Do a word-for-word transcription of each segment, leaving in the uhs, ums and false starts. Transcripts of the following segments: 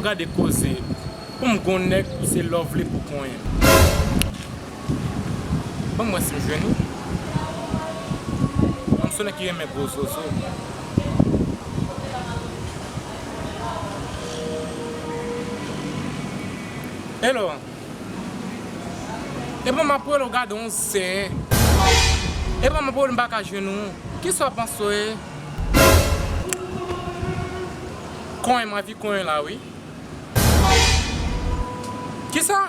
Gade koze. Pou m gon nèg, se love li pou konyen. Ban m wè si m jwenn ou. Ban m se nèg ki renmen gwo zozo. Hello. Epa m ap rele w gade yon zen. Epa m ap rele w m pa ka jwenn ou. Kisa w panse w ye? Konyen, m anvi konyen la wi. Kisa?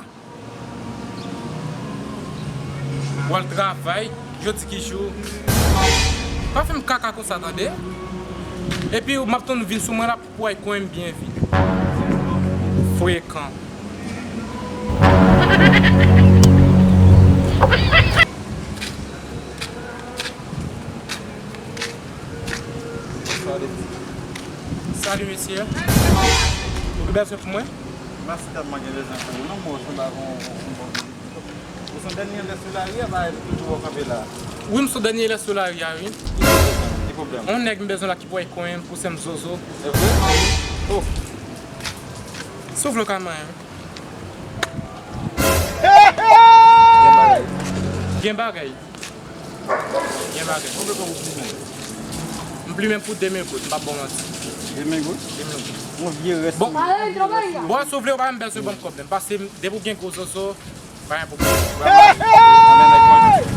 W al travay, jodi ki jou. Pa fè m kaka konsa tande. Epi m ap tann ou vin sou mwen la pou w al konyen m byen vit. Frekan. Salut mesye. Ou gen bezwen pou mwen? Master, mwen gen bezwen pou ou non, mwen sanble avè yon, yon bon vizit. Ou se yon dènye lè sou lari a, pa toujou w kanpe la? Wi, m se yon dènye lè sou lari a, wi. Ki pwoblèm? Yon nèg m bezwen la ki pou al konyen m pou sè m zozo. Se vre? Oh. Si w vle w ka manyen m. Gen bagay. Gen bagay. Gen bagay. Konbyen kòb ou plimen? M plimen pou de mil goud, m p ap ba w manti. De mil goud? De mil goud. Yon vye rès. Bon, bon, si w vle, ou pa menm bezwen ban m kòb menm. Pase depi w gen gwo zozo, pa gen pwoblèm. Anben, nèg mwen.